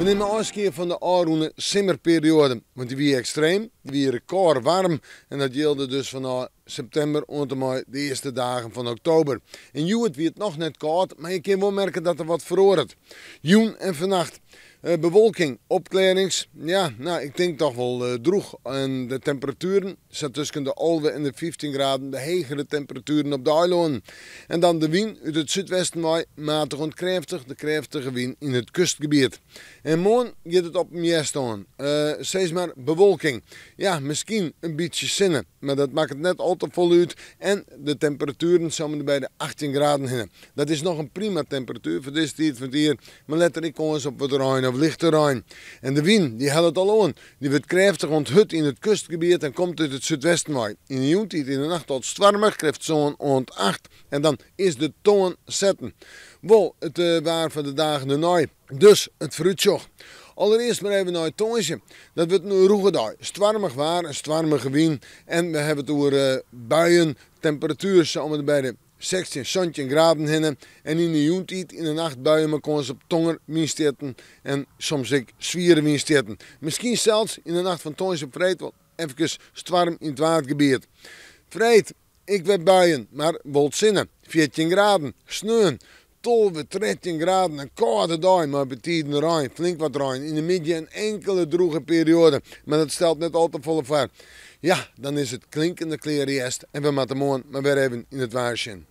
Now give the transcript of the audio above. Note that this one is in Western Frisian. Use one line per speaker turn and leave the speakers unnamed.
We nimme ôfskie fan de ôfrûne simmerperioade, want dy wie ekstreem, dy wie rekôrwaarm en dat jilde dus fanôf septimber oant en mei de earste dagen fan oktober. En hjoed wie it noch net kâld, mar je kinne wol merke dat der wat feroaret. Jûn en fannacht bewolking, opklearrings, ja, no, ik tink toch wol drûch. En de temperatueren sa tusken de 11 en de 15 graden, de hegere temperatueren op de eilannen. En dan de wyn út it súdwesten wei, matich oant krêftich, de krêftige wyn yn it kustgebiet. En moarn giet it op in hjerst oan. Sis mar bewolking. Ja, miskien in bytsje sinne, mar dat makket net al te folle út. En de temperatueren sa om by de 18 graden hinne. Dat is noch in prima temperatuer foar dizze tiid fan it jier, mar letter ek kâns op wat rein of lichte rein. En de wyn, dy hellet al oan. Dy wurdt krêftich oant hurd yn it kustgebiet en komt út it súdwesten wei. Yn de jûntiid yn de nacht al stoarmich, krêft 7 oant 8. En dan is de toan setten. Wol it waar foar de dagen dêrnei. Dus it foarútsjoch. Allerearst mar even nei tongersdei. Dat wurdt in rûge dei. Stoarmich waar, in stoarmige wyn. En we hawwe it oer buien, temperatuer sa om by de 16, 17 graden hinne. En yn de jûntiid yn de nacht buien mei kâns op tonger, wynstjitten en soms ek swiere wynstjitten. Miskien sels yn de nacht fan tongersdei op freed wol efkes stoarm yn it Waadgebiet. Freed, ek wer buien, mar wol sinne. 14 graden. Sneon, 12, 13 graden. In kâlde dei, mar betiden rein. Flink wat rein. Yn de middei in inkelde drûge perioade. Mar dat stelt net al te folle foar. Ja, dan is it klinkende klear hjerst. En we moatte moarn mar wer even yn it waar sjen.